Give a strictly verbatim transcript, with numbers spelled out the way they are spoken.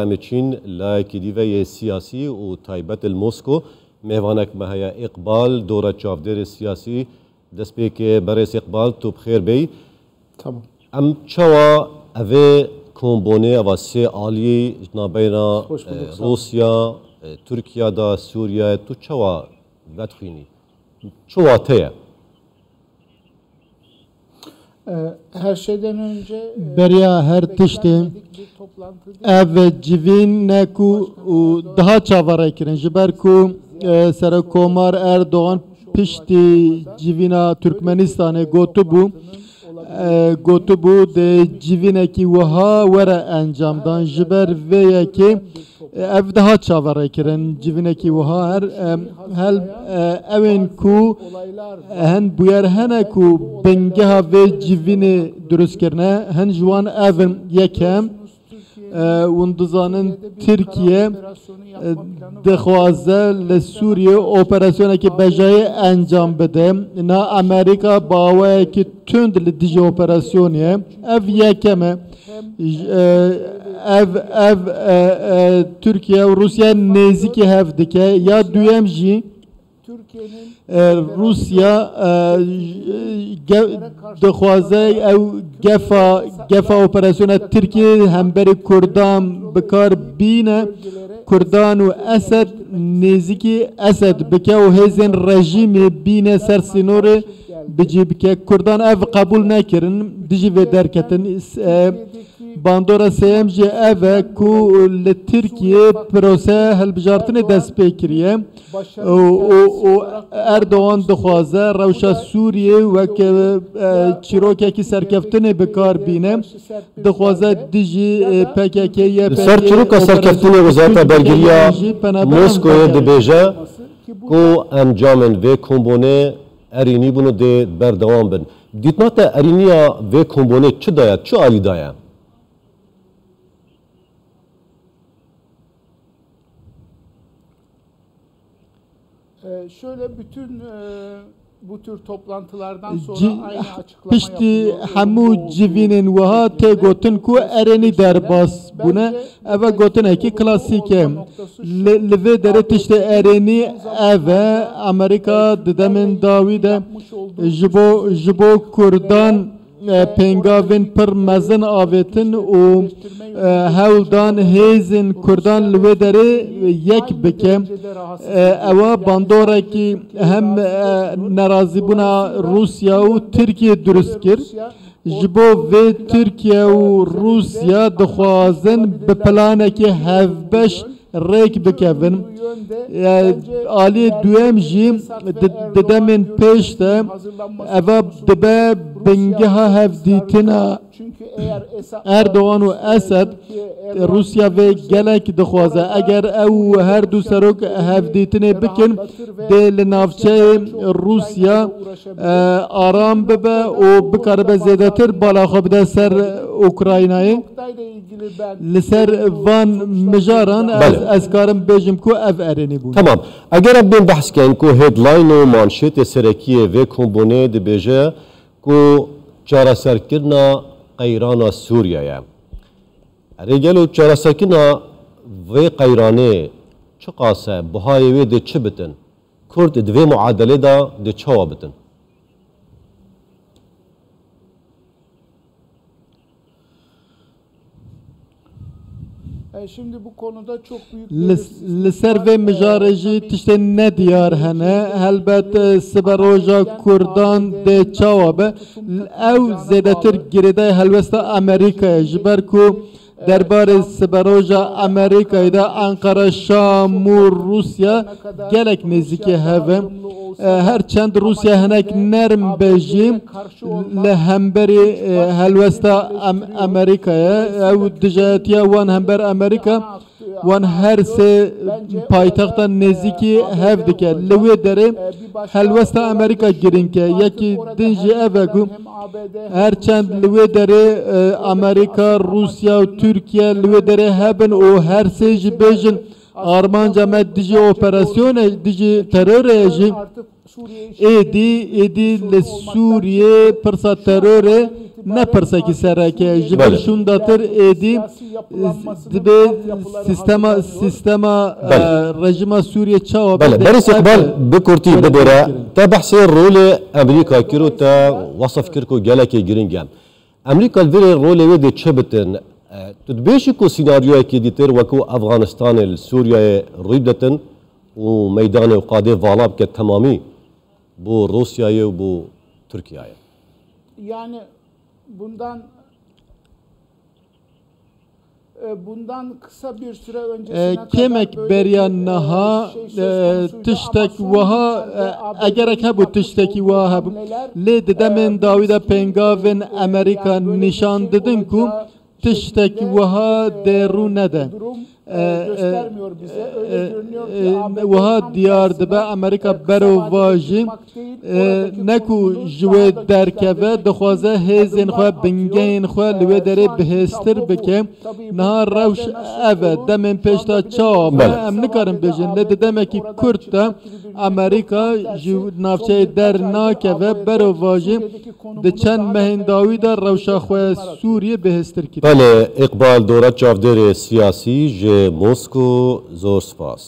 Em ê çîn layekî dî ve yê siyasî û taybet li Mosko. Mêvanek me heye Îqbal, dora çavdêrê siyasî. Destpêkê berêz Îqbal, tu bi xêr bêyî. Tamam. Em çawa evê kombonê, eva sê alî ji nabeyna, Hoş bulduk, e, sağ ol. Rûsya, e, Tirkiye de, Sûriye, tu çawa vedixwînî? Çi wate ye? Ee, her şeyden önce, e, Beriya her tiştê, beklenmedik bir toplantı değil. Ev civîn ne ku û daha çaverê kirin. Ji ber ku, e, Serokkomar Erdogan piştî civîna Türkmenistanê gotibû, e, gotibû dê civînekî wiha were encamdan. Ji ber vê yekê, e, ev daha çaverê kirin. Civînekî wiha her, e, hel, e, ewên ku, e, hin bûyer hene ku bingeha vê civînê dirust kirine, hin ji wan ev in. Yekem, e, hûn dizanin Tirkiye, e, dixwaze li Sûriyê operasyonekî bejayê encam bide. Na Amerîka bi awayekî tund li dijî operasyonê ye. Ev yekem e. J-, e, ev, ev, e, e, Tirkiye û Rûsya nêzîkî hev dike. Ya duyem jî, e, Rûsya, e, ge-, dixwaze ew gefa, gefa operasyona Tirkiyê hemberî Kurdan bi kar bîne, Kurdan û Esed nêzîkî Esed bike û hêzên rejîmê bîne ser sînorê bi cî bike. Kurdan ev qebûl nekirin, dijî vê derketin. E, bandora sêyem jî ev e ku li Tirkiyê prose hilbijartinê dest pê kiriye. Û, û, û Erdogan dixwaze rewşa Sûriyê weke, e, çîrokekî serkeftinê bi kar bîne. Dixwaze dijî, e, P K K, Li ser çîroka serkeftinê Wezareta Bergiriya Moskoyê dibêje ku encamên vê kombonê erênî bûn û dê berdewam bin. Dîtina te erêniya vê kombonê çi daye, çi alî daye? Ee, şöyle bütün, e, bu tür toplantılardan sonra Ci-, aynı açıklama piştî yapılıyor. Hemû civînên wiha tê gotin ku erênî derbas bûne. Ev e gotinekî klasîk e. Li, li vê derê tiştê erênî ev e. Amerîka di demên dawî de ji bo, ji bo Kurdan e, pêngavên pir mezin avêtin û, e, hewl dan hêzên Kurdan li wê derê yek bike. E, ewa bandorekî hem, e, nerazîbûna Rûsya û Tirkiye dirust kir. Ji bo vê Tirkiye û Rûsya dixwazin bi planekî hevbeş rêk bikevin. E, aliyê duyem jî di, di demên pêş de eva dibe bingeha hevdîtina Erdogan û Esed. Rûsya vê gelek dixwaze. Eger ew her du serok hevdîtinê bikin, dê li navçeyê Rûsya, e, aram bibe û bikaribe zêdetir bala xwe bide ser Ukraynayê. Li ser van mijaran ez, Belê. ez karim bêjim ku ev erênî bûn. Tamam. Eger em bên behs kein ku headline û manşêtê serekiyê vê kombûnê dibêje ku çareserkirina qeyrana Sûriye ye. Erê gelo çareserkirina vê qeyranê çiqas e, buhayê wê dê çi bitin? Kurd di vê muadelê de dê çawa bitin? E, şimdi bu konuda çok büyük Li, belirsizlik li ser var. Vê mijarê jî tiştên nediyar hene. Helbet, e, siberoja Kurdan dê çawa be? Ew zêdetir girêdayî helwesta Amerîkayê, ji ber ku derbarê siberoja Amerîkayê de Ankara, Şam û Rûsya gelek nêzîkî hev e. E, her çend Rûsya hinek nerm be jî, li hemberî, e, helwesta Am-, Amerîkayê, ew dijayetiya wan hember Amerîka, wan her sê paytextan nêzîkî hev dike. Li wê derê helwesta Amerîka girîng e. Yekî din jî ev e ku her çend li wê derê, e, Amerîka, Rûsya û Tirkiye li wê derê hebin û her sê jî bêjin Armanca me dijî operasyonê, dijî terorê jî êdî, êdî li Sûriyê pirsa terorê ne pirsekî sereke. Ji ber Belê. Şûndatir êdî dibe sîstema, sîstema, Belê. e, rejîma Sûriyê çawa Belê, be, Berêz ev Îqbal, bi kurtî bibore, te behsê rolê Amerîka kir û te wesif kir ku gelekê giring e. Amerîka li vê rolê wê dê çi bitin? E, tu dibêjî ku sînaryoyekê dîtir wekû Afganistanê li Sûriyeyê rûy bidetin û meydanê û qadê vala bike temamî bo Rûsyayê û bo Tirkiyeyê? Yani bundan e, bundan kısa bir süre öncesine E, kadar Kêmek böyle beriya bir, e, niha, şey söz e, konusuydu tiştek ama son wiha, yıllarda e, egerek hebû, tiştekî wiha hebû. Lê di demên dawî de pêngavên Amerîka nîşan didin ku tiştek wiha dê rû nede. E, e, e, e, wiha diyar dibe Amerîka berovajî, e, ne ku ji wê derkeve, dixwaze hêzên xwe, bingehên xwe li wê derê bihêztir bike. Niha rewş ev e, demên pêş de çawa bû, Belê. em nikarin bêjin. Lê di demekî kurt de Amerîka ji navçeyê dernakeve, berovajî di çend mehên dawî de rewşa xwe Sûriyê bihêztir kiriye. Belê, Îqbal Dora, çavdêrê siyasî ji Mosko, zor spas.